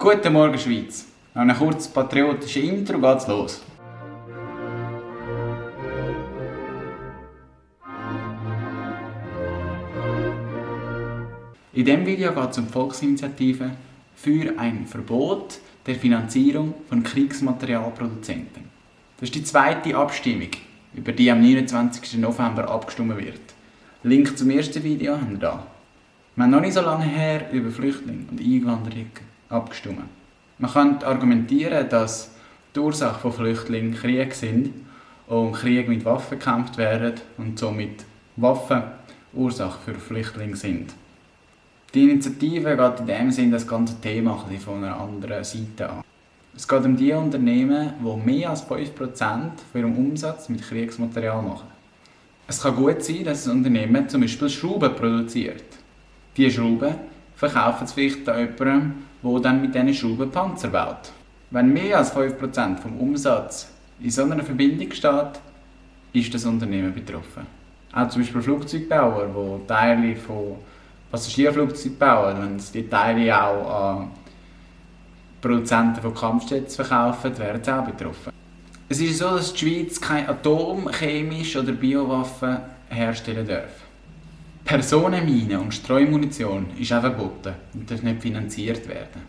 Guten Morgen Schweiz! Nach einem kurzen patriotischen Intro geht's los. In diesem Video geht es um die Volksinitiative für ein Verbot der Finanzierung von Kriegsmaterialproduzenten. Das ist die zweite Abstimmung, über die am 29. November abgestimmt wird. Link zum ersten Video haben wir hier. Wir haben noch nicht so lange her über Flüchtlinge und Einwanderung abgestimmt. Man könnte argumentieren, dass die Ursache von Flüchtlingen Kriege sind und Kriege mit Waffen gekämpft werden und somit Waffen Ursache für Flüchtlinge sind. Die Initiative geht in dem Sinne das ganze Thema von einer anderen Seite an. Es geht um die Unternehmen, die mehr als 5% von ihrem Umsatz mit Kriegsmaterial machen. Es kann gut sein, dass ein Unternehmen zum Beispiel Schrauben produziert. Diese Schrauben verkaufen es vielleicht an jemandem, der dann mit diesen Schrauben Panzer baut. Wenn mehr als 5% vom Umsatz in so einer Verbindung steht, ist das Unternehmen betroffen. Auch zum Beispiel Flugzeugbauer, die Teile von Passagierflugzeugen bauen, wenn sie die Teile auch an Produzenten von Kampfjets verkaufen, wären sie auch betroffen. Es ist so, dass die Schweiz keine Atom-, chemisch- oder Biowaffen herstellen darf. Personenminen und Streumunition ist auch verboten und darf nicht finanziert werden.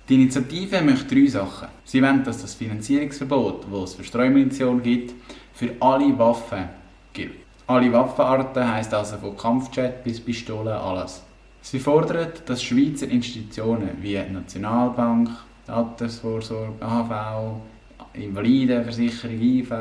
Die Initiative möchte 3 Sachen. Sie wollen, dass das Finanzierungsverbot, das es für Streumunition gibt, für alle Waffen gilt. Alle Waffenarten heisst also von Kampfjet bis Pistolen, alles. Sie fordern, dass Schweizer Institutionen wie die Nationalbank, die Altersvorsorge, AHV, Invalidenversicherung, IV,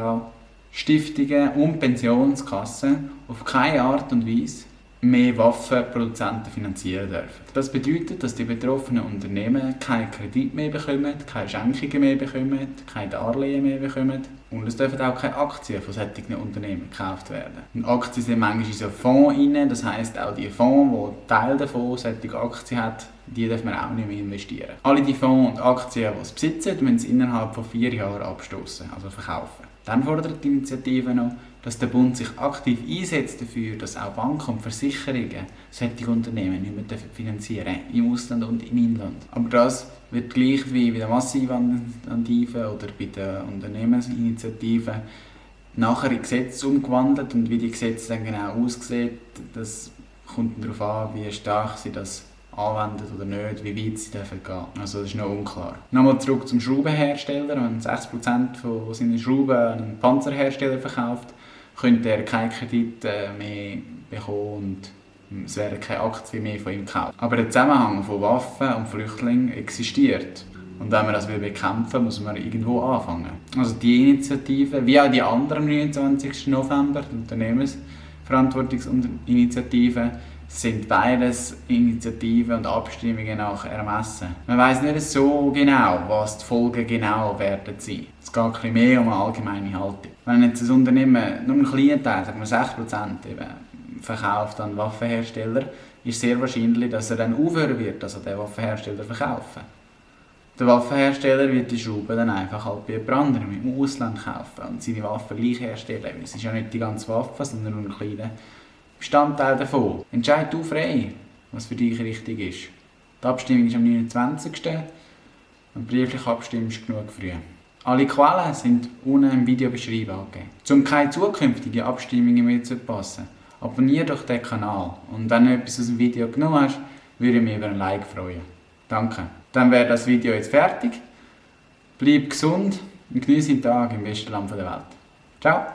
Stiftungen und Pensionskassen auf keine Art und Weise mehr Waffenproduzenten finanzieren dürfen. Das bedeutet, dass die betroffenen Unternehmen keinen Kredit mehr bekommen, keine Schenkungen mehr bekommen, keine Darlehen mehr bekommen und es dürfen auch keine Aktien von solchen Unternehmen gekauft werden. Und Aktien sind manchmal in so Fonds rein, das heisst auch die Fonds, die Teil davon solche Aktien hat, die darf man auch nicht mehr investieren. Alle die Fonds und Aktien, die sie besitzen, müssen sie innerhalb von 4 Jahren abstoßen, also verkaufen. Dann fordert die Initiative noch, dass der Bund sich aktiv einsetzt dafür, dass auch Banken und Versicherungen solche Unternehmen nicht mehr finanzieren dürfen, im Ausland und im Inland. Aber das wird gleich wie bei der Massivinitiative oder bei der Unternehmensinitiative nachher in Gesetze umgewandelt und wie die Gesetze dann genau aussehen, das kommt darauf an, wie stark sie das anwenden oder nicht, wie weit sie gehen dürfen. Also das ist noch unklar. Nochmal zurück zum Schraubenhersteller. Wenn 6% von seinen Schrauben an einen Panzerhersteller verkauft, könnte er keinen Kredit mehr bekommen und es werden keine Aktien mehr von ihm gekauft. Aber der Zusammenhang von Waffen und Flüchtlingen existiert. Und wenn man das bekämpfen will, muss man irgendwo anfangen. Also die Initiative, wie auch die anderen 29. November, die Unternehmensverantwortungsinitiativen, sind beides Initiativen und Abstimmungen nach Ermessen. Man weiss nicht so genau, was die Folgen genau werden sein. Es geht ein bisschen mehr um eine allgemeine Haltung. Wenn jetzt ein Unternehmen nur einen kleinen Teil, sagen wir 6%, eben, verkauft an Waffenhersteller, ist sehr wahrscheinlich, dass er dann aufhören wird, also den Waffenhersteller verkaufen. Der Waffenhersteller wird die Schrauben dann einfach halt bei jemand anderem im Ausland kaufen und seine Waffen gleich herstellen. Es ist ja nicht die ganze Waffe, sondern nur ein kleiner Bestandteil davon. Entscheid du frei, was für dich richtig ist. Die Abstimmung ist am 29. und brieflich abstimmen ist genug früh. Alle Quellen sind unten im Video beschrieben angegeben. Um keine zukünftigen Abstimmungen mehr zu verpassen, abonniere doch den Kanal und wenn du etwas aus dem Video genommen hast, würde ich mich über ein Like freuen. Danke. Dann wäre das Video jetzt fertig. Bleib gesund und genieße den Tag im besten Land der Welt. Ciao!